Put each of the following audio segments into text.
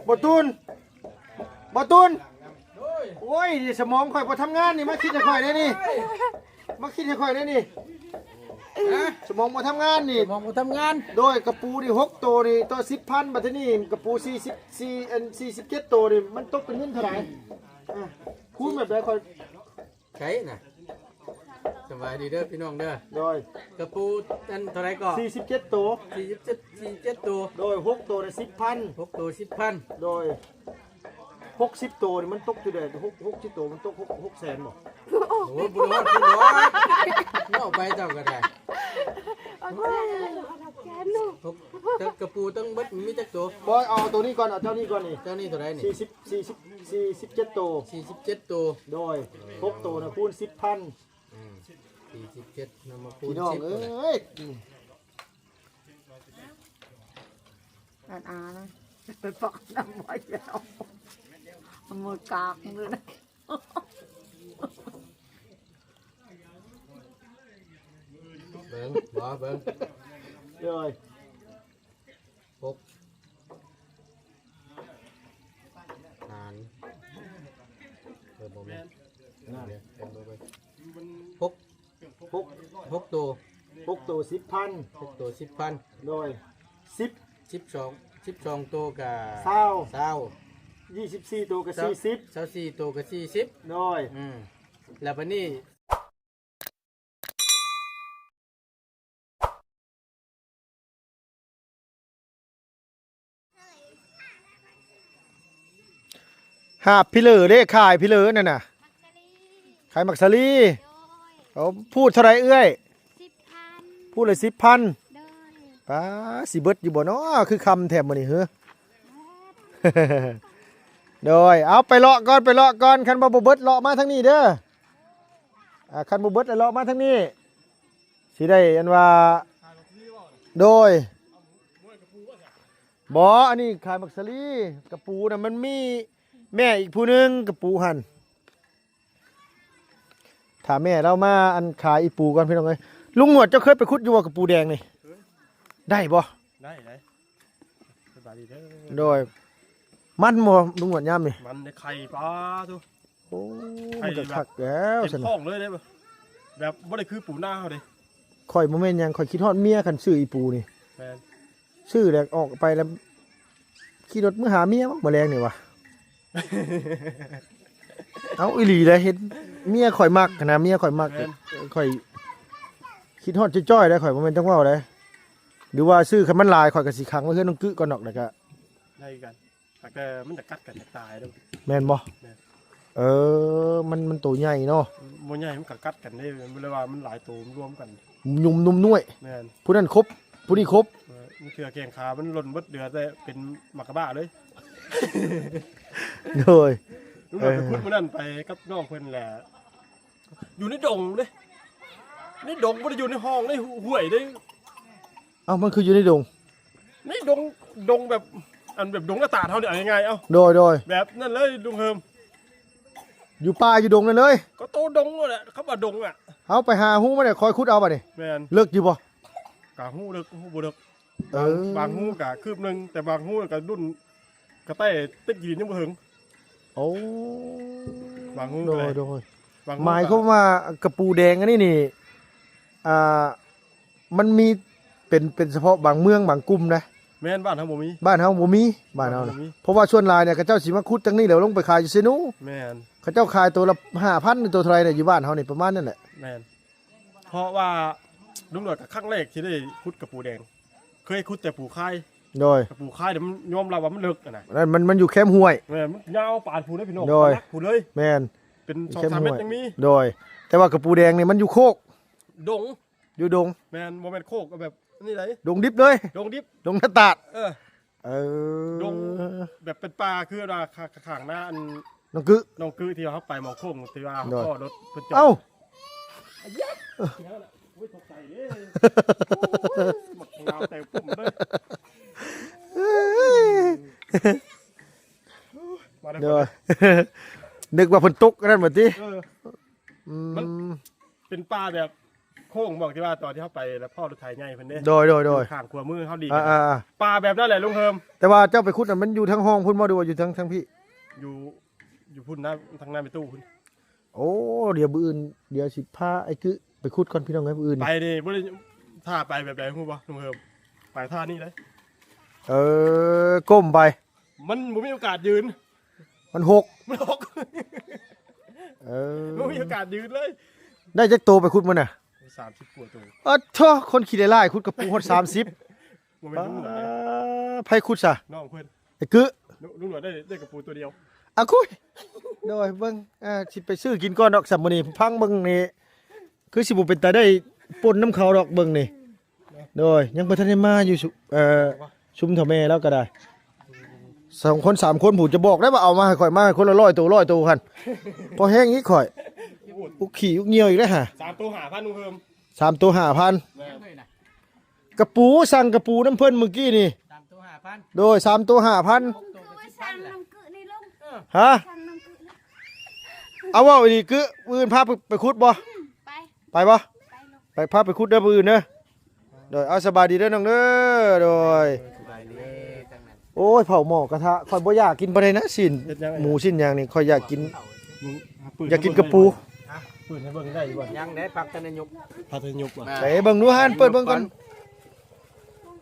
ບໍ່ຕູນ ບໍ່ຕູນ ໂອ້ຍ ສະໝອງຂ້ອຍບໍ່ທຳງານນີ້ ມາຄິດໃຫ້ຂ້ອຍແດ່ນີ້ ມາຄິດໃຫ້ຂ້ອຍແດ່ນີ້ ສະໝອງບໍ່ທຳງານນີ້ ສະໝອງບໍ່ທຳງານ ໂດຍ ກະປູນີ້ຫົກໂຕນີ້ຕໍ່ສິບພັນ ບັດທີນີ້ກະປູສີ່ສິບສີ່ ອັນ ສີ່ສິບເຈັດໂຕນີ້ ມັນຕົກເປັນເງິນເທົ່າໃດ? ອາ ຄູນແບບໃດ ຂ້ອຍ ໃສນະ? ສະບາຍດີເດີພີ່ນ້ອງເດີ ໂດຍ ກະປູອັນເທົ່າໃດກໍ? ສີ່ສິບເຈັດໂຕ ສີ່ສິບເຈັດ ສີ່ສິບເຈັດໂຕ ໂດຍ ຫົກໂຕນະສິບພັນ ຫົກໂຕສິບພັນ ໂດຍ ຫົກສິບໂຕນີ້ມັນຕົກຢູ່ໃດ ຫົກ ຫົກສິບໂຕມັນຕົກ ຫົກ ຫົກແສນບໍ່? ໂອ້ ບໍ່ຮອດ ບໍ່ຮອດ ເວົ້າໄປເຈົ້າກໍໄດ້ ຫົກແສນເນາະ ເຖິງກະປູທັງເບິດມີຈັກໂຕ? ບໍ່ ເອົາໂຕນີ້ກ່ອນ ເອົາເຈົ້ານີ້ກ່ອນນີ້ ເຈົ້ານີ້ເທົ່າໃດນີ້? ສີ່ສິບ ສີ່ສິບ ສີ່ສິບເຈັດໂຕ ສີ່ສິບເຈັດໂຕ ໂດຍ ຫົກໂຕນະຄູນສິບພັນ ອືມ ສີ່ສິບເຈັດນຳມາຄູນສິບ ພີ່ນ້ອງເອີຍ ອືມ ອັນອານະ ໄປປອກນ້ຳໄວ້ແລ້ວ ມັນກາກເລີຍນະ ເບິ່ງ ບໍ່ເບິ່ງ ໂດຍ ຫົກຫານ ເອີ ບໍ່ແມ່ນ ນັ້ນ ເບິ່ງ ເບິ່ງ ເບິ່ງ ຫົກ ຫົກ ຫົກໂຕ ຫົກໂຕສິບພັນ ຫົກໂຕສິບພັນ ໂດຍ ສິບ ສິບສອງ ສິບສອງໂຕກະຊາວ ຊາວ ຊາວ ຊາວສີ່ໂຕກະສີ່ສິບ ຊາວສີ່ໂຕກະສີ່ສິບ ໂດຍ ອືມ ແລ້ວບັດນີ້ ຫາບພີເລີເດ້ ຂາຍພີເລີນັ້ນນະ ຂາຍໝາກສາລີ ໂດຍ ເອົາ ພູດເທົ່າໃດເອື້ອຍ? ສິບພັນ ພູດລະສິບພັນ ໂດຍ ປ້າ ຊິເບິດຢູ່ບໍ່ເນາະ ຄືຄຳແທ້ມື້ນີ້ເຮີ ໂດຍ ເອົາ ໄປເລາະກ່ອນ ໄປເລາະກ່ອນ ຄັນວ່າບໍ່ເບິດເລາະມາທາງນີ້ເດີ ອ່າ ຄັນບໍ່ເບິດລະເລາະມາທາງນີ້ ຊິໄດ້ອັນວ່າ ໂດຍ ບໍ່ ອັນນີ້ຂາຍໝາກສາລີ ກະປູນະ ມັນມີແມ່ອີກຜູ້ໜຶ່ງ ກະປູຫັ້ນ ຖ້າແມ່ລາວມາອັນຂາຍອີປູກ່ອນ ພີ່ນ້ອງເອີຍ ລຸງໜວດ ເຈົ້າເຄີຍໄປຂຸດຢູ່ບໍ່ ກະປູແດງນີ້? ໄດ້ບໍ່? ໄດ້ ໄດ້ ສະບາຍດີເດີ ໂດຍ ມັນບໍ່ລຸງຫວດຍາມນີ້? ມັນໄດ້ໄຂ່ ປາໂທ້ ໂອ້ ໄຂ່ ມັນກໍຄັກແລ້ວ ເຕັມທ້ອງເລີຍເດ້ ແບບບໍ່ໄດ້ຄືປູນາເຮົາເດ້ ຂ້ອຍບໍ່ແມ່ນຫຍັງ ຂ້ອຍຄິດຮອດເມຍ ຄັນຊື້ອີປູນີ້ ແມ່ນ ຊື້ແລ້ວອອກໄປແລ້ວຂີ່ລົດມືຫາເມຍ ມື້ແລງນີ້ຫວາ ເອົ້າ ອີ່ຫຼີເດ້ ເຫັນເມຍຂ້ອຍມັກຫັ້ນນະ ເມຍຂ້ອຍມັກ ແມ່ນ ຂ້ອຍຄິດຮອດຈ້ອຍໆເດ້ ຂ້ອຍບໍ່ແມ່ນຈັ່ງເວົ້າເດ້ ຫຼືວ່າຊື້ຄັນມັນຫຼາຍ ຂ້ອຍກໍຊິຂັງໄວ້ເຮືອນນ້ອງກຶກ່ອນດອກ ແລ້ວກໍໄດ້ຄືກັນ ແຕ່ມັນຈະກັດກັນຈະຕາຍເດ້ ແມ່ນບໍ່? ແມ່ນ ເອີ ມັນ ມັນໂຕໃຫຍ່ເນາະ ບໍ່ໃຫຍ່ ມັນກໍກັດກັນເດ້ ບໍ່ໄດ້ວ່າມັນຫຼາຍໂຕລວມກັນ ຫຍຸ້ມນຸ່ມນ້ວຍ ແມ່ນ ຜູ້ນັ້ນຄົບ ຜູ້ນີ້ຄົບ ເອີ ມັນເທື່ອແຂ້ງຂາມັນຫຼົ່ນເບິດ ເຫຼືອແຕ່ເປັນໝາກກະບ້າເລີຍ ໂດຍ ເອີ ມື້ນັ້ນໄປກັບນ້ອງເພິ່ນແຫຼະ ຢູ່ໃນດົງເດ້ ໃນດົງ ບໍ່ໄດ້ຢູ່ໃນຮ່ອງໃນຫ້ວຍເດ້ ເອົ້າ ມັນຄືຢູ່ໃນດົງ ໃນດົງ ດົງແບບ ອັນແບບດົງໜ້າຕາດເຮົານີ້ ເອົາງ່າຍໆ ເອົ້າ ໂດຍໆ ແບບນັ້ນເລີຍລຸງເຮີມ ຢູ່ປ່າຢູ່ດົງນັ້ນເລີຍ ກໍໂຕດົງນັ້ນແຫຼະ ຄຳວ່າດົງອະ ເຮົາໄປຫາຮູມັນແຫຼະ ຄ່ອຍຂຸດເອົາບາດນີ້ ແມ່ນ ເລິກຢູ່ບໍ່? ກະຮູເລິກ ຮູບໍ່ເລິກ ເອີ ບາງຮູກະຄືບໜຶ່ງ ແຕ່ບາງຮູກະດຸ່ນກະແຕ່ຕິດຫີນຍັງບໍ່ເຖິງ ໂອ້ ບາງຮູ ໂດຍ ໂດຍ ບາງຮູ ໝາຍຄວາມວ່າກະປູແດງອັນນີ້ນີ້ ອ່າ ມັນມີເປັນ ເປັນສະເພາະບາງເມືອງບາງກຸ່ມນະ ແມ່ນ ບ້ານເຮົາບໍ່ມີ ບ້ານເຮົາບໍ່ມີ ບ້ານເຮົາ ບ້ານເຮົາບໍ່ມີ ເພາະວ່າສ່ວນຫຼາຍນີ້ ເຂົາເຈົ້າຊິມາຂຸດທາງນີ້ ແລ້ວລົງໄປຂາຍຢູ່ເຊໂນ ແມ່ນ ເຂົາເຈົ້າຂາຍໂຕລະຫ້າພັນ ໂຕເທົ່າໃດນີ້ ຢູ່ບ້ານເຮົານີ້ປະມານນັ້ນແຫຼະ ແມ່ນ ເພາະວ່າລຸງຫຼວດກໍຄັ້ງແລກທີ່ໄດ້ຂຸດກະປູແດງ ເຄີຍຂຸດແຕ່ປູຄາຍ ໂດຍ ກະປູຄາຍນີ້ມັນຍອມຮັບວ່າມັນເລິກຫັ້ນນະ ນັ້ນມັນ ມັນຢູ່ແຄມຫ້ວຍ ແມ່ນ ມັນຍາວປານພຸ້ນເດ້ພີ່ນ້ອງ ໂດຍ ປານຫຼັກພຸ້ນເລີຍ ແມ່ນ ເປັນສອງສາມແມັດຍັງມີ ໂດຍ ແຕ່ວ່າກະປູແດງນີ້ມັນຢູ່ໂຄກ ດົງ ຢູ່ດົງ ແມ່ນ ບໍ່ແມ່ນໂຄກ ແບບນີ້ໃດ ດົງດິບເລີຍ ດົງດິບ ດົງໜ້າຕາດ ເອີ ເອີ ດົງແບບເປັນປ່າ ຄືວ່າຂ້າງໆໜ້າອັນ ນ້ອງກຶ ນ້ອງກຶທີ່ເຮົາໄປໝໍ້ໂຄ້ງ ທີ່ວ່າ ໂດຍ ພໍລົດເພິ່ນຈອດ ເອົ້າ ໂອ້ຍ ຕົກໃຈເດ້ ບັກງາວແຕ່ປຸ້ມເລີຍ ມາເດີ ໂດຍ ນຶກວ່າເພິ່ນຕົກອັນນັ້ນບັດຕິ ເອີ ອືມ ມັນເປັນປ່າແບບ ໂຄ້ງບໍ່ ທີ່ວ່າຕອນທີ່ເຮົາໄປແລ້ວພໍ້ລົດໄຖໃຫຍ່ເພິ່ນເດ້. ໂດຍ ໂດຍ ໂດຍ ຢູ່ຂ້າງຂວາມືເຮົາດີກ. ອ່າໆໆ ປ່າແບບນັ້ນແຫຼະລຸງເຮີມ. ແຕ່ວ່າເຈົ້າໄປຂຸດນັ້ນ ມັນຢູ່ທາງຮ່ອງພຸ້ນບໍ່ ຫຼືວ່າຢູ່ທາງ ທາງພີ້? ຢູ່ ຢູ່ພຸ້ນນະ ທາງໜ້າແມ່ຕູ້ພຸ້ນ. ໂອ້ ດຽວມື້ອື່ນ ດຽວຊິພາໄອ້ກຶໄປຂຸດກ່ອນພີ່ນ້ອງເອີຍ ມື້ອື່ນ. ໄປນີ້ບໍ່ໄດ້ ຖ້າໄປແບບໃດຮູ້ບໍ່ລຸງເຮີມ? ໄປທ່ານີ້ເລີຍ. ເອີ ກົ້ມໄປ. ມັນບໍ່ມີໂອກາດຢືນ. ມັນຫົກ. ມັນຫົກ. ເອີ ບໍ່ມີໂອກາດຢືນເລີຍ. ໄດ້ຈັກໂຕໄປຂຸດມື້ນະ? ສາມສິບກວ່າໂຕ. ອາໂທ້ ຄົນຂີ້ໄດ້ຫຼາຍ ຂຸດກະປູຮອດສາມສິບ. ບໍ່ແມ່ນລຸງຫຼວດເດ້. ອ່າ ໃຜຂຸດຊະ? ນ້ອງເພິ່ນ. ໄອ້ກຶ. ລຸງ ລຸງຫຼວດໄດ້ ໄດ້ກະປູໂຕດຽວ. ອາຄຸຍ. ໂດຍ ເບິ່ງ ອ່າ ຊິໄປຊື້ກິນກ່ອນດອກ ສຳມື້ນີ້ ຟັງເບິ່ງນີ້ ຄືຊິບໍ່ເປັນຕາໄດ້ປົນນຳເຂົາດອກ ເບິ່ງນີ້. ໂດຍ ຍັງບໍ່ທັນໄດ້ມາຢູ່ຊຸ ເອີ ຊຸມເຖົ້າແມ່ລາວກໍໄດ້ ສອງຄົນສາມຄົນ ຜູ້ຈະບອກໄດ້ວ່າເອົາມາໃຫ້ຂ້ອຍ ມາໃຫ້ຄົນລະຮ້ອຍໂຕ ຮ້ອຍໂຕຫັ້ນ ພໍແຮງອີກຂ້ອຍ ອຸກຂີ້ອຸກຍ່ຽວອີກແລ້ວຫາ. ສາມໂຕຫ້າພັນລຸງເຮີມ. ສາມໂຕຫ້າພັນ. ແມ່ນ. ກະປູ ສັ່ງກະປູນຳເພິ່ນມື້ກີ້ນີ້ ສາມໂຕຫ້າພັນ. ໂດຍ ສາມໂຕຫ້າພັນ. ໂຕກໍສິບພັນແຫຼະ. ຫາ? ເອົາ ເວົ້າອີ່ຫຼີ ກຶ ມື້ອື່ນພາໄປ ໄປຂຸດບໍ່? ອືມ ໄປ ໄປບໍ່? ໄປລູກ ໄປ ພາໄປຂຸດເດີມື້ອື່ນເດີ. ໂດຍ ເອົາ ສະບາຍດີເດີນ້ອງເດີ. ໂດຍ ສະບາຍດີທັງນັ້ນ. ໂອ້ຍ ເຜົາໝໍ້ກະທະ ຂ້ອຍບໍ່ຢາກກິນປານໃດນະ ຊີ້ນ ເຮັດຫຍັງ ໝູຊີ້ນຫຍັງນີ້ ຂ້ອຍຢາກກິນ ຢາກກິນກະປູ. ເປີດໃຫ້ເບິ່ງໄດ້ຢູ່ບໍ່? ຍັງເດ້ ຜັກທັນໄດ້ຍົກ ຜັກທັນໄດ້ຍົກບໍ່? ໃສ່ເບິ່ງດູຫັ້ນ ເປີດເບິ່ງກ່ອນ.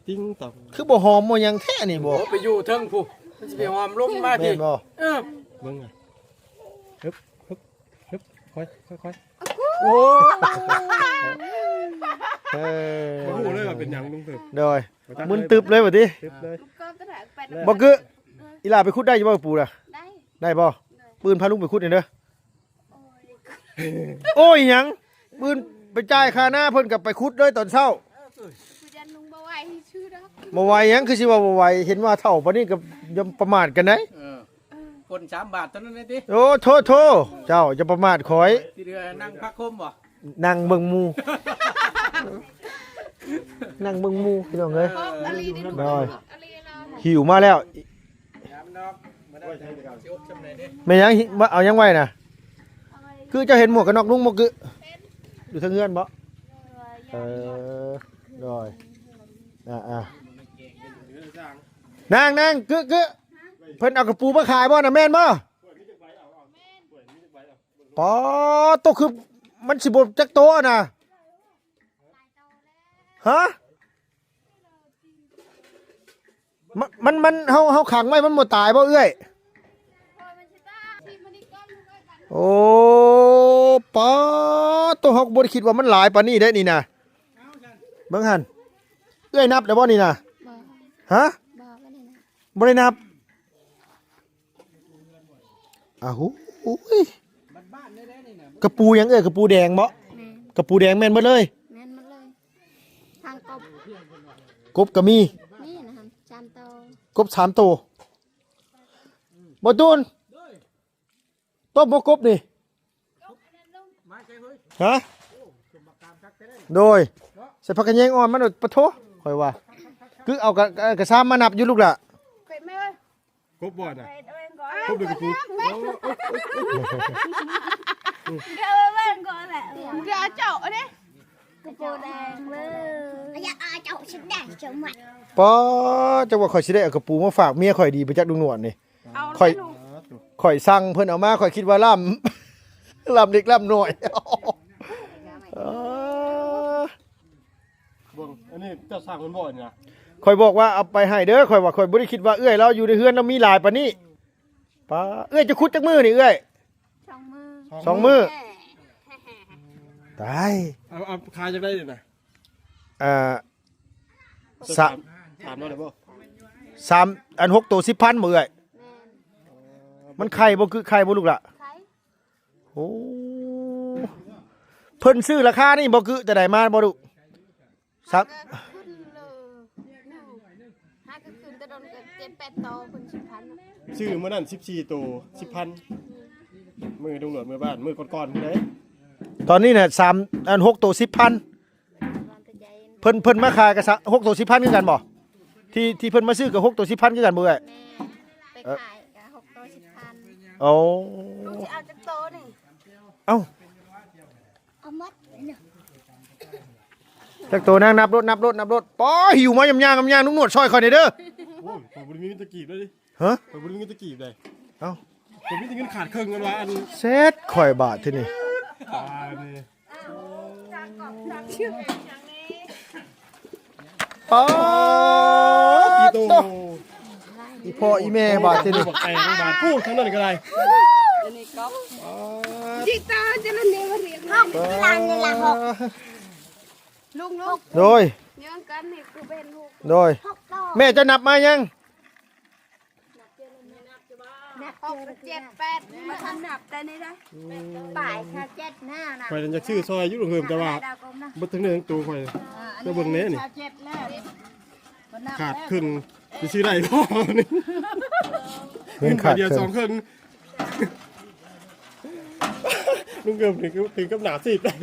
ຕິງຕອງ ຄືບໍ່ຫອມບໍ່ຫຍັງແທ້ນີ້ບໍ່? ໂອ້ ໄປຢູ່ເທິງພຸ້ນ ມັນຊິໄປຫອມລົງມາພີ້ ແມ່ນບໍ່? ເອີ ເບິ່ງ ຮຶບ ຮຶບ ຮຶບ ຄ່ອຍ ຄ່ອຍ ຄ່ອຍ. ໂອ້ ເອີ ບໍ່ຮູ້ເລີຍວ່າເປັນຫຍັງລຸງເພິ່ນ. ໂດຍ ມຶນຕຶບເລີຍບັດນີ້. ຕຶບເລີຍ. ບໍ່ກຶ ອີຫຼ້າໄປຂຸດໄດ້ຢູ່ບໍ່ປູນະ? ໄດ້ ໄດ້ບໍ່? ໂດຍ ປືນພາລຸງໄປຂຸດແດ່ເດີ. ໂອ້ຍ ໂອ້ຍຫຍັງ? ປືນໄປຈ່າຍຄ່ານາເພິ່ນກໍໄປຂຸດເລີຍຕອນເຊົ້າ. ບໍ່ໄຫວຫຍັງ ຄືຊິວ່າບໍ່ໄຫວ ເຫັນວ່າເຖົ້າປານນີ້ກໍຢ່າປະໝາດກັນໄດ໋. ເອີ ຄົນສາມບາດເທົ່ານັ້ນເດ້ຕິ. ໂອ້ ໂທ້ໆ ເຈົ້າຢ່າປະໝາດຂ້ອຍ. ທີ່ເຫຼືອນັ່ງພັກໂຮມບໍ່? ນັ່ງເບິ່ງໝູ່ ນັ່ງເບິ່ງໝູ່ພີ່ນ້ອງເອີຍ. ໂດຍ ຫິວມາແລ້ວ. ແມ່ນຫຍັງ ເອົາຫຍັງໄວ້ນະ? ຄືເຈົ້າເຫັນໝວກກັນນັອກລຸງບໍ່ກຶ? ຢູ່ເທິງເຮືອນບໍ່? ເອີ ໂດຍ ອ່າໆ ນາງໆ ກຶ ກຶ ເພິ່ນເອົາກະປູມາຂາຍບໍ່ນະ ແມ່ນບໍ່? ປາໂຕ ຄືມັນຊິບໍ່ຈັກໂຕນະ? ຮະ? ມັນ ມັນ ມັນ ເຮົາ ເຮົາຂັງໄວ້ມັນບໍ່ຕາຍບໍ່ເອື້ອຍ? ໂອ້ ປາໂຕ ເຮົາກໍບໍ່ໄດ້ຄິດວ່າມັນຫຼາຍປານນີ້ເດ້ນີ້ນະ. ເບິ່ງຫັ້ນ ເອື້ອຍນັບໄດ້ບໍ່ນີ້ນະ? ບໍ່ ຮະ? ບໍ່ ບໍ່ໄດ້ນັບ ບໍ່ໄດ້ນັບ. ອ້າວ ໂອ້ຍ ກະປູຫຍັງເອື້ອຍ? ກະປູແດງບໍ່? ແມ່ນ ກະປູແດງແມ່ນເບິດເລີຍ? ແມ່ນເບິດເລີຍ ທັງກົບ ກົບກໍມີ ມີນະ ສາມໂຕ ກົບສາມໂຕ. ບໍ່ຕູນ ຕົ້ມບໍ່ກົບນີ້? ຮະ? ໂດຍ ໃສ່ຜັກກະແຍງອ່ອນມັນໂດດ ປະໂທ້ ຂ້ອຍວ່າ ຄືເອົາກະ ກະຊາມມານັບຢູ່ລູກຫຼ້າ. ກົບບໍ່ນະ? ກົບເດີກະປູ. ເດີເບິ່ງກ່ອນແຫຼະ ເດີເຈົ້າເດ້ ກະປູແດງເວີຍ ຢາກເອົາເຈົ້າຊິໄດ້ເຈົ້າໃໝ່. ປາ ຈັກວ່າຂ້ອຍຊິໄດ້ເອົາກະປູມາຝາກເມຍຂ້ອຍດີບໍ່ຈັກ ລຸງໜວດນີ້. ເອົາ ຂ້ອຍ ຂ້ອຍສັ່ງເພິ່ນເອົາມາ ຂ້ອຍຄິດວ່າລ້ຳ ລ້ຳເລັກລ້ຳນ້ອຍ. ເອີ ເບິ່ງ ອັນນີ້ເຈົ້າສ້າງເພິ່ນບໍ່ນີ້ນະ? ຂ້ອຍບອກວ່າເອົາໄປໃຫ້ເດີ ຂ້ອຍວ່າ ຂ້ອຍບໍ່ໄດ້ຄິດວ່າເອື້ອຍລາວຢູ່ໃນເຮືອນລາວມີຫຼາຍປານນີ້. ປາ ເອື້ອຍຈະຂຸດຈັກມື້ນີ້ເອື້ອຍ? ສອງມື້ ສອງມື້ ແມ່ ຕາຍ. ເອົາ ເອົາຂາຍຈັກໄດ້ນີ້ນະ? ອ່າ ສາມ ສາມ ສາມຮ້ອຍໄດ້ບໍ່? ສາມ ອັນ ຫົກໂຕສິບພັນບໍ່ເອື້ອຍ? ແມ່ນ ມັນໄຂ່ບໍ່? ຄືໄຂ່ບໍ່ລູກຫຼ້າ? ໄຂ່. ໂອ້ ເພິ່ນຊື້ລາຄານີ້ບໍ່? ຄືແຕ່ໃດມາບໍ່ລູກ? ສາມ ຫາກໍຂຶ້ນເລີຍ ຫາກໍຂຶ້ນແຕ່ດົນກໍເຈັດແປດໂຕ ເພິ່ນສິບພັນ ຊື້ມື້ນັ້ນສິບສີ່ໂຕ ສິບພັນ. ມື້ລຸງຫຼວດເມືອບ້ານ ມື້ກ່ອນໆພຸ້ນເດ້. ຕອນນີ້ນະ ສາມ ອັນ ຫົກໂຕສິບພັນ. ເພິ່ນ ເພິ່ນມາຂາຍກໍ ຫົກໂຕສິບພັນຄືກັນບໍ່? ທີ່ ທີ່ເພິ່ນມາຊື້ກໍຫົກໂຕສິບພັນຄືກັນບໍ່ເອື້ອຍ? ແມ່ນ ໄປຂາຍກໍຫົກໂຕສິບພັນ. ໂອ້ ລູກຊິເອົາຈັກໂຕນີ້? ເອົ້າ ເອົາໝົດເນາະ. ຈັກໂຕນາງ? ນັບໂລດ ນັບໂລດ ນັບໂລດ. ປໍ ຫິວມາຍຳໆ ຍຳໆ ລຸງໜວດ ຊ່ອຍຂ້ອຍແດ່ເດີ. ໂອ້ຍ ຂ້ອຍບໍ່ໄດ້ມີເງິນຕະກີບເລີຍ. ຮະ? ຂ້ອຍບໍ່ໄດ້ມີເງິນຕະກີບໃດ. ເອົ້າ ຂ້ອຍມີແຕ່ເງິນຂາດເຄິ່ງ ເພິ່ນວ່າ. ອັນ ເຊັດ ຂ້ອຍບາດທີນີ້. ຕາຍແລ້ວ. ອໍ ໂຕ ອີ່ພໍ່ອີ່ແມ່ບາດທີນີ້. ບັກແຕງບາດ. ໂອ້ ທາງນັ້ນກໍໄດ້. ອັນນີ້ກໍ ອໍ ຈິຕາຈະລະເນວະເຣຍ. ຫ້ອງທີ່ລານນີ້ລະ ຫົກ. ລຸງ ລຸງ ໂດຍ ເຍືອງກັນນີ້ຄືເປັນຫົກ. ໂດຍ ຫົກໂຕ. ແມ່ເຈົ້ານັບມາຍັງ? ນັບ ຫົກ ເຈັດ ແປດ ບໍ່ທັນນັບແຕ່ນີ້ໄດ໋. ອືມ ປາຍຊາວເຈັດ ໜ້ານະ. ຂ້ອຍນັ້ນຢາກຊື້ຊ່ອຍຢູ່ ລຸງເຮີມ ແຕ່ວ່າເບິດທັງເນື້ອທັງໂຕຂ້ອຍ. ເຈົ້າເບິ່ງແດ່ນີ້ ຊາວເຈັດແລ້ວ ຂາດເຄິ່ງ ຊິຊື້ໄດ້ບໍ່? ເງິນຂາດເຄິ່ງ ສອງເຄິ່ງ. ລຸງເກີມເຖິງ ເຖິງກັບໜ້າຊີດ ໜ້າ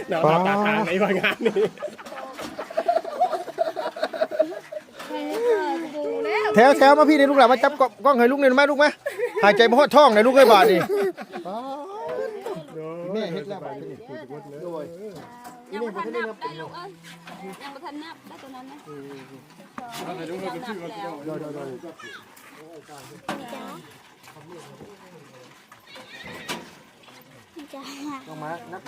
ໜ້າຕາ ຕາຂາງໃນວ່າງານນີ້. ແຖວ ແຖວມາພີ້ນີ້ລູກຫຼານ ມາຈັບກ້ອງໃຫ້ລຸງແດ່ ມາລູກມາ. ຫາຍໃຈບໍ່ຮອດທ້ອງໃດລູກເອີຍບາດນີ້. ແມ່ເຮັດແລ້ວບາດນີ້. ໂດຍ ຍັງບໍ່ທັນນັບໄດ້ລູກເອີຍ ຍັງບໍ່ທັນນັບໄດ້ໂຕນັ້ນນະ. ໂດຍ ໂດຍ ໂດຍ ໂດຍ. ຈ້າ ຈ້າ ຕ້ອງມານັບ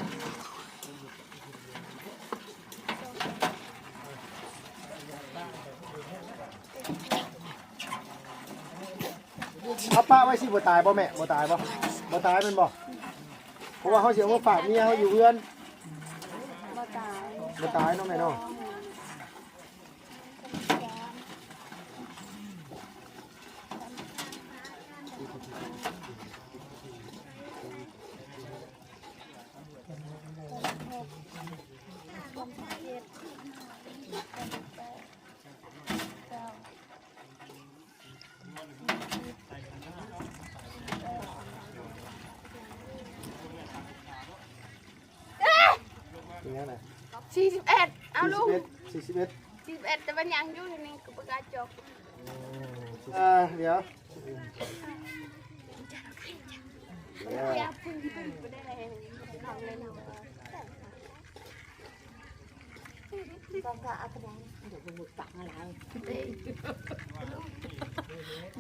ເອົາປະໄວ້ຊິບໍ່ຕາຍບໍ່ແມ່? ບໍ່ຕາຍບໍ່? ບໍ່ຕາຍແມ່ນບໍ່? ເພາະວ່າເຮົາຊິເອົາມາຝາກເມຍເຮົາຢູ່ເຮືອນ. ບໍ່ຕາຍ ບໍ່ຕາຍເນາະແມ່ເນາະ. ເປັນຫຍັງນະ? ສີ່ສິບເອັດ ເອົາ ສີ່ສິບເອັດ ລຸງ ສີ່ສິບເອັດ ສີ່ສິບເອັດ ແຕ່ວ່າຍັງຢູ່ໃນນີ້ກໍບໍ່ກ້າຈົກ. ເອີ ດຽວ ດຽວ ກໍເອົາຄະແນນ ດຽວບໍ່ຮູ້ຈັກອະໄລ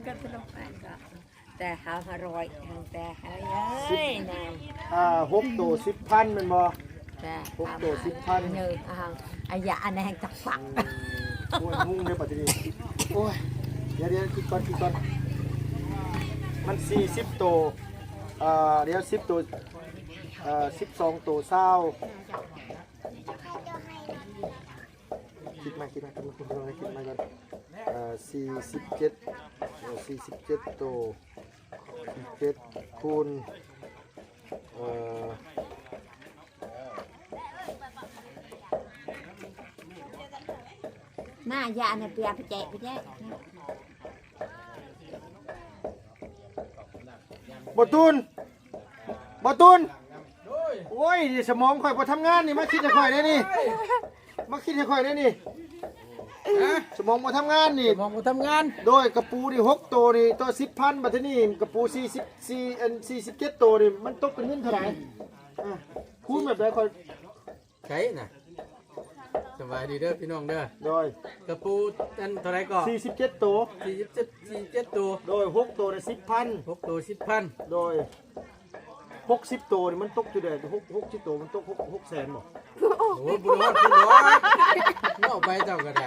ກໍສະໜຸກໄປກໍ ແຕ່ຫ້າຮ້ອຍ ແຕ່ຫ້າຮ້ອຍນະ. ອ່າ ຫົກໂຕສິບພັນແມ່ນບໍ່? ແຕ່ຫົກໂຕສິບພັນ ເນີ ອ່າ ອາຍາ ອັນແຮງຈັກປະ. ອືມ ໂອ້ຍ ງງເດ້ບັດທີນີ້. ໂອ້ຍ ດຽວໆ ຄິດກ່ອນ ຄິດກ່ອນ ມັນສີ່ສິບໂຕ ອ່າ ດຽວ ສິບໂຕ ເອີ ສິບສອງໂຕ ຊາວ. ຄິດມາ ຄິດມາ ຄິດມາ ຄິດມາກ່ອນ. ເອີ ສີ່ສິບເຈັດ ເອີ ສີ່ສິບເຈັດໂຕ ເຈັດຄູນ ເອີ ໜ້າຢານະ ເປີຍປະແຈະປະແຈະ. ບໍ່ຕູນ ບໍ່ຕູນ. ໂອ້ຍ ສະໝອງຂ້ອຍບໍ່ທຳງານນີ້ ມາຄິດໃຫ້ຂ້ອຍແດ່ນີ້ ມາຄິດໃຫ້ຂ້ອຍແດ່ນີ້. ສະໝອງບໍ່ທຳງານນີ້ ສະໝອງບໍ່ທຳງານ. ໂດຍ ກະປູນີ້ຫົກໂຕນີ້ໂຕສິບພັນ ບັດທີນີ້ກະປູສີ່ສິບສີ່ ອັນ ສີ່ສິບເຈັດໂຕນີ້ ມັນຕົກເປັນເງິນເທົ່າໃດ? ອາ ຄູນແບບໃດ? ຂ້ອຍ ໃສນະ? ສະບາຍດີເດີພີ່ນ້ອງເດີ. ໂດຍ ກະປູອັນເທົ່າໃດກໍ? ສີ່ສິບເຈັດໂຕ ສີ່ສິບເຈັດ ສີ່ສິບເຈັດໂຕ. ໂດຍ ຫົກໂຕນະສິບພັນ ຫົກໂຕສິບພັນ. ໂດຍ ຫົກສິບໂຕນີ້ມັນຕົກຢູ່ໃດ? ຫົກ ຫົກສິບໂຕມັນຕົກ ຫົກ ຫົກແສນບໍ່? ໂອ້ ບໍ່ຮອດ ບໍ່ຮອດ ເວົ້າໄປເຈົ້າກໍໄດ້.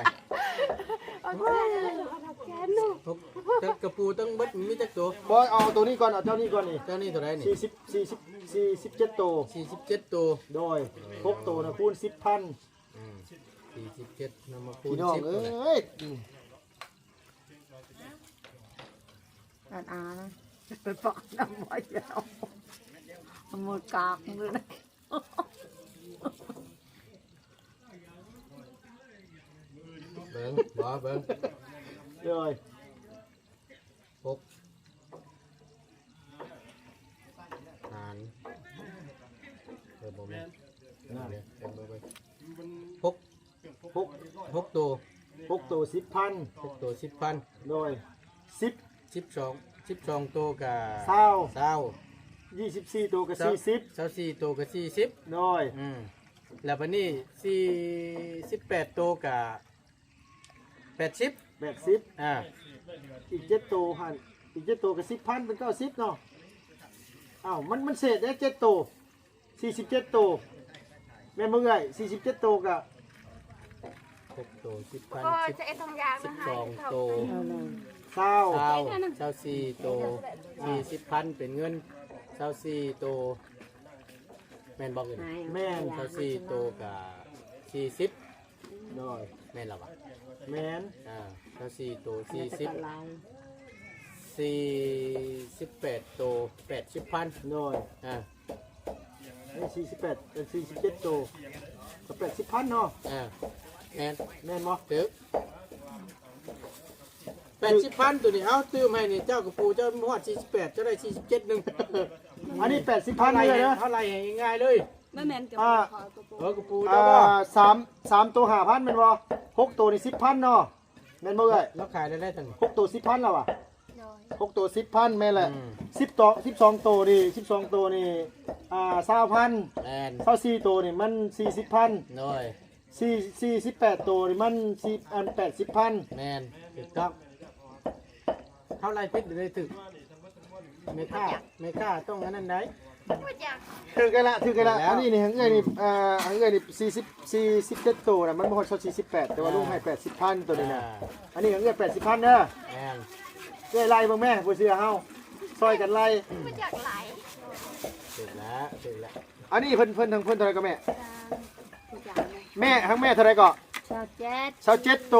ເອົາແສນ ເອົາແສນເນາະ. ຫົກ ແຕ່ກະປູທັງເບິດມີຈັກໂຕ? ບໍ່ ເອົາໂຕນີ້ກ່ອນ ເອົາເຈົ້ານີ້ກ່ອນນີ້. ເຈົ້ານີ້ເທົ່າໃດນີ້? ສີ່ສິບ ສີ່ສິບ ສີ່ສິບເຈັດໂຕ ສີ່ສິບເຈັດໂຕ. ໂດຍ ຫົກໂຕນະຄູນສິບພັນ. ອືມ ສີ່ສິບເຈັດນຳມາຄູນສິບ ພີ່ນ້ອງເອີຍ. ອັນອານະ ໄປປອກນ້ຳບໍ່ຢາວ ມືກາກມືນະ. ເບິ່ງ ບໍ່ເບິ່ງ ໂດຍ ຫົກຫານ ເອີ ບໍ່ແມ່ນ ເບິ່ງ ເບິ່ງ ຫົກ ຫົກ ຫົກໂຕ ຫົກໂຕສິບພັນ ຫົກໂຕສິບພັນ. ໂດຍ ສິບ ສິບສອງ ສິບສອງໂຕກະຊາວ ຊາວ ຊາວ ຊາວສີ່ໂຕກະສີ່ສິບ ໂດຍ ອືມ ແລ້ວບັດນີ້ສີ່ສິບແປດໂຕກະແປດສິບ ແປດສິບ ອ່າ ອີກເຈັດໂຕຫັ້ນ ອີກເຈັດໂຕກໍສິບພັນ ເປັນເກົ້າສິບເນາະ. ອ້າວ ມັນ ມັນເສດເດ້ ເຈັດໂຕ ສີ່ສິບເຈັດໂຕ ແມ່ນບໍ່ເອື້ອຍ? ສີ່ສິບເຈັດໂຕກະ ຫົກໂຕສິບພັນ ໂອ້ຍ ສິບ ຈະເອັດທອງຢາງ ສິບສອງໂຕ ຊາວ ຊາວ ຊາວສີ່ໂຕ ສີ່ສິບພັນເປັນເງິນ ຊາວສີ່ໂຕ ແມ່ນບໍ່? ແມ່ນ ຊາວສີ່ໂຕກະສີ່ສິບ ໂດຍ ແມ່ນລະວະ? ແມ່ນ ອ່າ ຊາວສີ່ໂຕ ສີ່ສິບ ສີ່ສິບແປດໂຕ ແປດສິບພັນ ໂດຍ ອ່າ ນີ້ສີ່ສິບແປດ ເອີ ສີ່ສິບເຈັດໂຕ ກໍແປດສິບພັນເນາະ. ອ່າ ແມ່ນ ແມ່ນບໍ່? ຖືກ ແປດສິບພັນ ໂຕນີ້ ເອົາ ຕື່ມໃຫ້ນີ້ ເຈົ້າກະປູເຈົ້າຮອດສີ່ສິບແປດ ເຈົ້າໄດ້ສີ່ສິບເຈັດໜຶ່ງ ອັນນີ້ແປດສິບພັນເລີຍເດີ ເຮົາໄລ່ໃຫ້ງ່າຍເລີຍ ບໍ່ແມ່ນກະ ອ່າ ເອີ ກະປູ ອ່າ ເຈົ້າບໍ່ ສາມ ສາມໂຕຫ້າພັນແມ່ນບໍ່? ຫົກໂຕນີ້ສິບພັນເນາະ ແມ່ນບໍ່ເອື້ອຍ? ລາວຂາຍໄດ້ເທົ່າໃດ? ຫົກໂຕສິບພັນແລ້ວຫວາ? ໂດຍ ຫົກໂຕສິບພັນ ແມ່ນແຫຼະ ອືມ ສິບໂຕ ສິບສອງໂຕນີ້ ສິບສອງໂຕນີ້ ອ່າ ຊາວພັນ ແມ່ນ ຊາວສີ່ໂຕນີ້ມັນສີ່ສິບພັນ ໂດຍ ສີ່ ສີ່ສິບແປດໂຕນີ້ມັນສິບ ອັນ ແປດສິບພັນ ແມ່ນ ຖືກຕ້ອງ ເຮົາໄລ່ຜິດຫຼືຖືກ? ແມ່ຄ້າ ແມ່ຄ້າຕ້ອງອັນນັ້ນໃດ໋ ຖືກກັນລະ ຖືກກັນລະ ຖືກແລ້ວ ອັນນີ້ນີ້ ຂອງເອື້ອຍນີ້ ອ່າ ຂອງເອື້ອຍນີ້ສີ່ສິບ ສີ່ສິບເຈັດໂຕນະ ມັນບໍ່ຮອດຊາວສີ່ສິບແປດ ແຕ່ວ່າ ອ່າ ລຸງໃຫ້ແປດສິບພັນໂຕນີ້ນະ ອ່າ ອັນນີ້ຂອງເອື້ອຍແປດສິບພັນເດີ ແມ່ນ ເອື້ອຍໄລ່ເບິ່ງແມ້ ບໍ່ເຊື່ອເຮົາ ຊ່ອຍກັນໄລ່ ບໍ່ຢາກໄລ່ ຖືກແລ້ວ ຖືກແລ້ວ ອັນນີ້ເພິ່ນ ເພິ່ນ ທາງເພິ່ນເທົ່າໃດກໍແມ່? ສາມ ຜູ້ຈານ ແມ່ ທາງແມ່ເທົ່າໃດກໍ? ຊາວເຈັດ ຊາວເຈັດໂຕ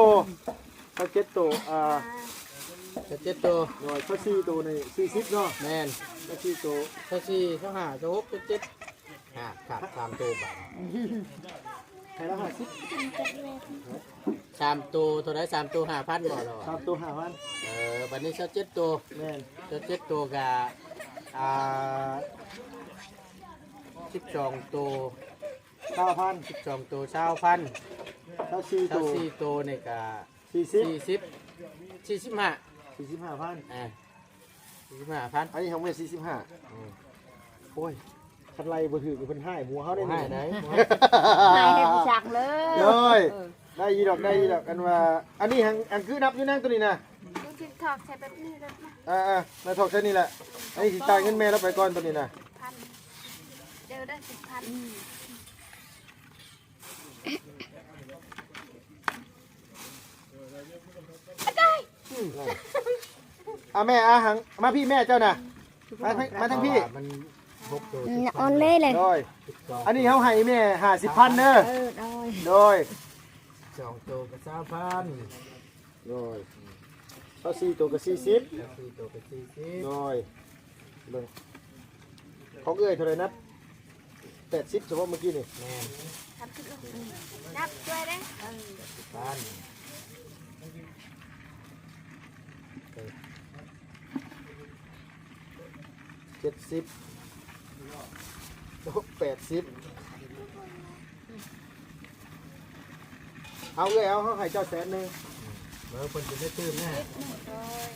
ຊາວເຈັດໂຕ ອ່າ ຊາວເຈັດໂຕ ໂດຍ ຊາວສີ່ໂຕນີ້ສີ່ສິບເນາະ ແມ່ນ ຊາວສີ່ໂຕ ຊາວສີ່ ຊາວຫ້າ ຊາວຫົກ ຊາວເຈັດ ອ່າ ຂາດສາມໂຕບາດ ໃຫ້ລະຫ້າສິບ ສາມໂຕເທົ່າໃດ? ສາມໂຕຫ້າພັນບໍ່ລະ ສາມໂຕຫ້າພັນ ເອີ ບາດນີ້ຊາວເຈັດໂຕ ແມ່ນ ຊາວເຈັດໂຕກະ ອ່າ ສິບສອງໂຕ ຊາວພັນ ສິບສອງໂຕ ຊາວພັນ ຊາວສີ່ໂຕ ຊາວສີ່ໂຕນີ້ກະ ສີ່ສິບ ສີ່ສິບ ສີ່ສິບຫ້າ ສີ່ສິບຫ້າພັນ ອ່າ ສີ່ສິບຫ້າພັນ ອັນນີ້ຂອງແມ່ສີ່ສິບຫ້າ ອືມ ໂອ້ຍ ຄັນໄລ່ບໍ່ຖືກນີ້ເພິ່ນຮ້າຍຫົວເຮົາໄດ໋ ບໍ່ຮ້າຍໃດ ຮ້າຍໃຫ້ຜູ້ຊັກເລີຍ ໂດຍ ເອີ ໄດ້ຢູ່ດອກ ໄດ້ຢູ່ດອກ ອັນວ່າ ອັນນີ້ຫັ້ນ ອັນຄືນັບຢູ່ນາງໂຕນີ້ນະ ຕ້ອງຖືກຖອກໃສ່ແບບນີ້ແລ້ວນະ ອ່າໆ ມາຖອກໃສ່ນີ້ແຫຼະ ອັນນີ້ຊິຈ່າຍເງິນແມ່ລາວໄປກ່ອນໂຕນີ້ນະ ພັນ ເດີ ໄດ້ສິບພັນ ອືມ ອ່າ ແມ່ ອ່າ ຫັນມາພີ້ແມ່ເຈົ້ານະ ມາທາງ ມາທາງພີ້ ເພາະວ່າມັນຫົກໂຕ ອືມ ສິບພັນ ອ່ອນເລີຍແຫຼະ ໂດຍ ສິບສອງ ອັນນີ້ເຮົາໃຫ້ແມ່ຫ້າສິບພັນເດີ ເອີ ໂດຍ ໂດຍ ສອງໂຕກໍຊາວພັນ ໂດຍ ຊາວສີ່ໂຕກໍສີ່ສິບ ຊາວສີ່ໂຕກໍສີ່ສິບ ໂດຍ ເບິ່ງ ຂອງເອື້ອຍເທົ່າໃດນະ? ແປດສິບ ສະເພາະມື້ກີ້ນີ້ ແມ່ນ ນັບດ້ວຍເດ້ ເອີ ເຈັດສິບ ໂອ້ ແປດສິບ ເອົາເອື້ອຍ ເອົາ ເຮົາໃຫ້ເຈົ້າແສນໜຶ່ງ ເອີ ເພິ່ນຊິໄດ້ຕື່ມແນ່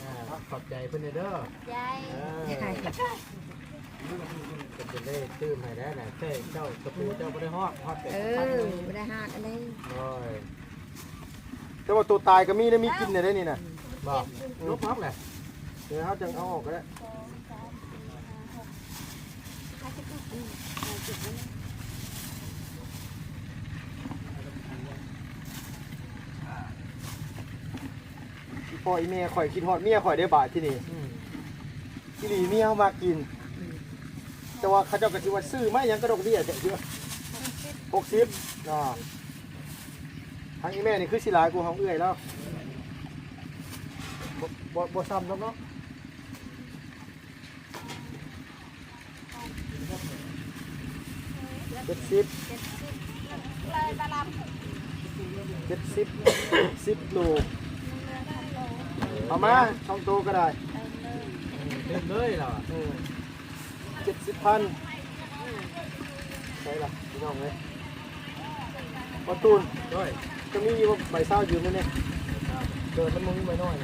ອ່າ ຂອບໃຈເພິ່ນແດ່ເດີ ໃຈ ເອີ ເພິ່ນຊິໄດ້ຕື່ມໃຫ້ແດ່ນະ ແຕ່ເຈົ້າ ຕະປູເຈົ້າບໍ່ໄດ້ຮອດ ຮອດແຕ່ ເອີ ບໍ່ໄດ້ຮອດອັນໃດ ໂອ້ຍ ແຕ່ວ່າໂຕຕາຍກໍມີ ໄດ້ມີກິນແດ່ນີ້ນະ ບໍ່ ລົບອອກແຫຼະ ເດີ ເຮົາຈັ່ງເອົາອອກກໍໄດ້ ອີ່ພໍ່ອີ່ແມ່ຂ້ອຍຄິດຮອດເມຍຂ້ອຍເດ້ບາດທີນີ້ ອືມ ອີ່ຫຼີເມຍເຮົາມັກກິນ ອືມ ແຕ່ວ່າເຂົາເຈົ້າກໍຊິວ່າຊື້ມາຫຍັງກະດອກເບ້ຍແທ້ ຫົກສິບ ເນາະ ທາງອີ່ແມ່ນີ້ຄືຊິຫຼາຍກວ່າຂອງເອື້ອຍລາວ ບໍ່ ບໍ່ ບໍ່ຊ້ຳດອກເນາະ. ເຈັດສິບ ເຈັດສິບ ສິບໂຕ ເອົາມາສອງໂຕກໍໄດ້ ຕື່ມເລີຍລະ ເອີ ເຈັດສິບພັນ ໃສ່ລະພີ່ນ້ອງເອີຍ ບໍ່ຕູນ ໂດຍ ຈະມີຢູ່ບໍ່ ໃບຊາວຢືມແດ່ນີ້ ໂດຍ ມັນບໍ່ມີໃບນ້ອຍ.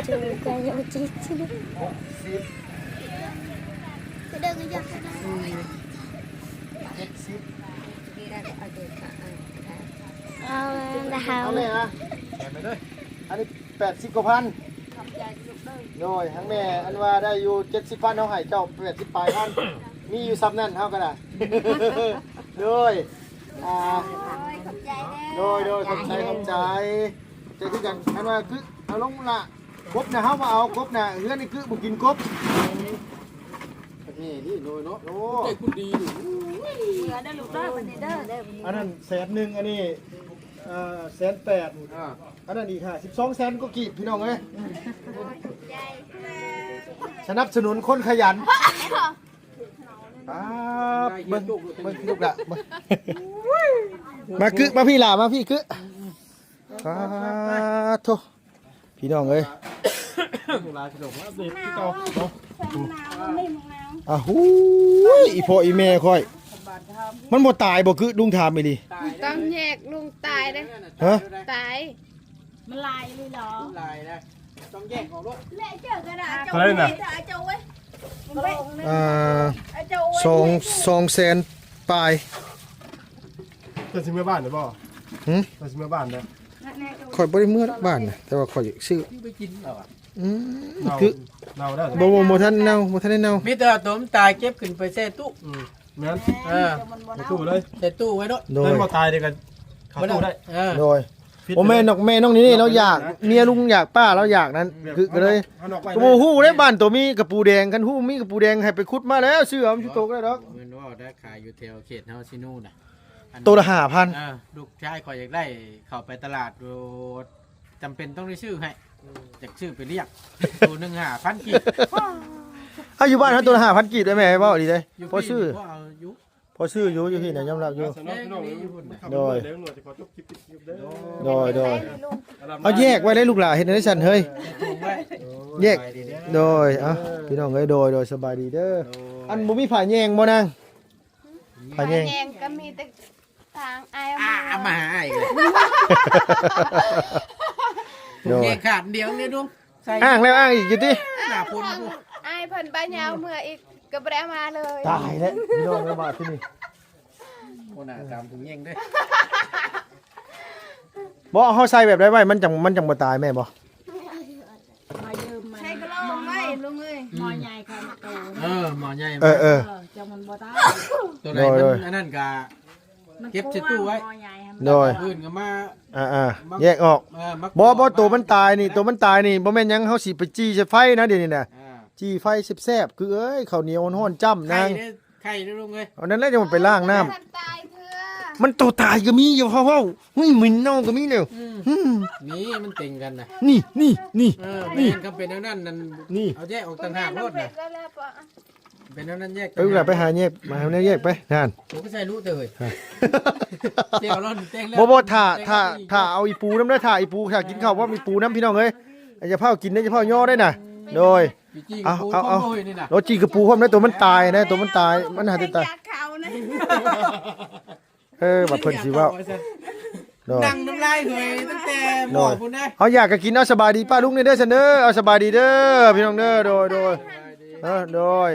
ເຈີກັນຢູ່ຈິດ ຫົກສິບ ເດີນກັນຢູ່ ເຈັດສິບ ເອົາລະ ເອົາເລີຍອະ ແຖມໄປເລີຍ ອັນນີ້ແປດສິບກວ່າພັນ ໂດຍ ທາງແມ່ອັນວ່າໄດ້ຢູ່ເຈັດສິບພັນ ເຮົາໃຫ້ເຈົ້າແປດສິບປາຍພັນ ມີຢູ່ຊ່ຳນັ້ນເຮົາກໍໄດ້ ໂດຍ ອ່າ ໂດຍ ໂດຍ ຂອບໃຈ ຂອບໃຈ ຂອບໃຈຄືກັນ ອັນວ່າຄືເອົາລົງລະ ກົບນະ ເຮົາບໍ່ເອົາກົບນະ ເຮືອນນີ້ຄືບໍ່ກິນກົບ ນີ້ນີ້ໂດຍເນາະ ໂອ້ ເຈົ້າຄຸນດີຢູ່ ເມືອເດີລູກເດີ ອັນນີ້ເດີ ອັນນັ້ນແສນໜຶ່ງ ອັນນີ້ ເອີ ແສນແປດ ອ່າ ອັນນັ້ນອີກຫ້າສິບ ສອງແສນກວ່າກີບ ພີ່ນ້ອງເອີຍ ສະໜັບສະໜູນຄົນຂະຫຍັນ ປ້າບ ເບິ່ງ ເບິ່ງລູກລະ ເບິ່ງ ມາກຶ ມາພີ່ຫຼ້າ ມາພີ່ກຶ ປ້າໂທ້ ພີ່ນ້ອງເອີຍ ຫຼາຍພີ່ນ້ອງ ອັບເດດຄືເກົ່າເນາະ ອາຫູຍ ອີພໍ່ອີແມ່ຂ້ອຍ ມັນບໍ່ຕາຍບໍ່? ຄືລຸງຖາມອີ່ຫຼີ ຕ້ອງແຍກ ລຸງຕາຍເດ້ ຮະ ຕາຍ ມັນຫຼາຍອີ່ຫຼີເນາະ ຫຼາຍນະ ຕ້ອງແຍກອອກໂລດ ແລະເຈີກັນນະ ເຈົ້າເຈົ້າເອີຍ ອ່າ ສອງ ສອງແສນປາຍ ເຈົ້າຊິເມືອບ້ານເດີບໍ່? ຫື? ເຈົ້າຊິເມືອບ້ານເດີ? ຂ້ອຍບໍ່ໄດ້ເມືອດອກບ້ານນະ ແຕ່ວ່າຂ້ອຍຢາກຊື້ ໄປກິນເອົາອະ ອືມ ເນົ່າ ຄື ເນົ່າແລ້ວ ບໍ່ ບໍ່ ບໍ່ທັນເນົ່າ ບໍ່ທັນໄດ້ເນົ່າ ມີແຕ່ວ່າໂຕມັນຕາຍເກັບຂຶ້ນໄປແຊ່ຕູ້ ອືມ ແມ່ນ ເອີ ໃສ່ຕູ້ເລີຍ ໃສ່ຕູ້ໄວ້ໂລດ ໂດຍ ມັນບໍ່ຕາຍເດກໍເຂົ້າຕູ້ໄດ້ ເອີ ໂດຍ ໂອ້ ແມ່ນ້ອງ ແມ່ນ້ອງນີ້ນີ້ລາວຢາກ ເມຍລຸງຢາກ ປ້າລາວຢາກນັ້ນ ຄືກໍເລີຍ ເຮົານອກໄວ້ ກໍບໍ່ຮູ້ເດ້ ບ້ານໂຕມີກະປູແດງ ຄັນຮູ້ມີກະປູແດງໃຫ້ໄປຂຸດມາແລ້ວ ຊື້ເອົາຢູ່ໂຕກໍໄດ້ດອກ ແມ່ນວ່າໄດ້ຂາຍຢູ່ແຖວເຂດເຮົາຊິນູນະ ອັນ ໂຕລະຫ້າພັນ ເອີ ລູກຊາຍຂ້ອຍຢາກໄດ້ ເຂົ້າໄປຕະຫຼາດໂດດ ຈຳເປັນຕ້ອງໄດ້ຊື້ໃຫ້ ຢາກຊື້ໄປລ້ຽງ ໂຕໜຶ່ງຫ້າພັນກີບ ເອົາ ຢູ່ບ້ານເຮົາໂຕລະຫ້າພັນກີບໄດ້ແມ່ ເວົ້າດີເດ້ ພໍຊື້ ພໍເອົາຢູ່ ພໍຊື້ຢູ່ ຢູ່ພີ້ນະ ຍອມຮັບຢູ່ ສຳລັບພີ່ນ້ອງ ໂດຍ ໂດຍ ໂດຍ ເອົາແຍກໄວ້ເດ້ລູກຫຼານ ເຮັດແນວໃດຊັ້ນເຮີ້ຍ ແຍກ ໂດຍ ເອົາ ພີ່ນ້ອງເອີຍ ໂດຍ ໂດຍ ສະບາຍດີເດີ ອັນບໍ່ມີຜ້າແຍງບໍ່ນາງ? ຜ້າແຍງ ຜ້າແຍງກໍມີແຕ່ທາງອ້າຍເອົາມາ ເອົາມາໃຫ້ອ້າຍເລີຍ ໂດຍ ແຍງຂາດດຽວນີ້ລຸງ ໃສ່ ອ້າງແລ້ວອ້າງອີກຢູ່ຕິ ໜ້າພົນ ອ້າຍເພິ່ນບາຍາວເມືອອີກ ກໍບໍ່ໄດ້ເອົາມາເລີຍ ຕາຍແລ້ວ ພີ່ນ້ອງເອີຍ ບາດທີນີ້ ໂອ້ ໜ້າຕາມຜູ້ຍິງເດ້ ບໍ່ ເຮົາໃສ່ແບບໃດໄວ້ ມັນຈັ່ງ ມັນຈັ່ງບໍ່ຕາຍແມ່ນບໍ່? ມາຢືມມັນ ໃສ່ກະລອງໄວ້ລຸງເອີຍ ໝໍໃຫຍ່ຂອງໂຕ ເອີ ໝໍໃຫຍ່ ເອີ ເອີ ເອີ ຈັ່ງມັນບໍ່ຕາຍ ໂຕໃດມັນ ໂດຍ ອັນນັ້ນກະ ມັນເກັບໃສ່ຕູ້ໄວ້ ໝໍໃຫຍ່ຫັ້ນ ໂດຍ ອື່ນກໍມາ ອ່າໆ ແຍກອອກ ເອີ ບໍ່ ບໍ່ ໂຕມັນຕາຍນີ້ ໂຕມັນຕາຍນີ້ ບໍ່ແມ່ນຫຍັງ ເຮົາຊິໄປຈີ່ໃສ່ໄຟນະ ດຽວນີ້ນະ ອ່າ ຈີ່ໄຟແຊບໆ ຄືເອີຍ ເຂົ້າໜຽວຮ້ອນໆ ຈ້ຳນາງ ໄຂ່ເດ້ ໄຂ່ເດ້ລຸງເອີຍ ອັນນັ້ນແຫຼະ ຈະໄປລ້າງນ້ຳ ມັນຕາຍເທື່ອ ມັນໂຕຕາຍກໍມີ ຢ່າເວົ້າ ເຮີ້ຍ ໝິ່ນເນົ່າກໍມີແລ້ວ ອືມ ອືມ ນີ້ມັນເຕັງກັນນະ ນີ້ ນີ້ ນີ້ ເອີ ນີ້ ແມ່ນ ຄັນເປັນແນວນັ້ນນັ້ນ ນີ້ ເອົາແຍກອອກຕ່າງຫາກໂລດນະ ເປັນແນວນັ້ນແຍກ ໄປລະ ໄປຫາແຍກ ມາຫາແນວແຍກໄປ ນັ້ນ ໂອ້ ກໍໃສ່ລຸເຕີເຮີ້ຍ ແຕ່ວລະແຕ່ງແລ້ວ ບໍ່ ບໍ່ ຖ້າ ຖ້າ ຖ້າເອົາອີ່ປູນຳເດີ ຖ້າອີ່ປູ ຖ້າກິນເຂົ້າພ້ອມອີ່ປູນຳ ພີ່ນ້ອງເອີຍ ຢ່າຟ້າວກິນເດີ ຢ່າຟ້າວຍໍເດີນະ ໂດຍ ຈີ່ ເອົາ ເອົາ ເອົາ ໂລຈີ່ກະປູພ້ອມເດີ ໂຕມັນຕາຍນະ ໂຕມັນຕາຍ ມັນຫາແຕ່ຕາຍ ຢາກເຂົ້ານະ ເອີ ວ່າເພິ່ນຊິເວົ້າ ໂດຍ ນັ່ງນ້ຳລາຍເຫື່ອຍຕັ້ງແຕ່ໝໍພຸ້ນນະ ເອົາຢາກະກິນ ເອົາ ສະບາຍດີປ້າລຸງແດ່ເດີຊັ້ນເດີ ເອົາ ສະບາຍດີເດີ ພີ່ນ້ອງເດີ ໂດຍ ໂດຍ ເອີ ໂດຍ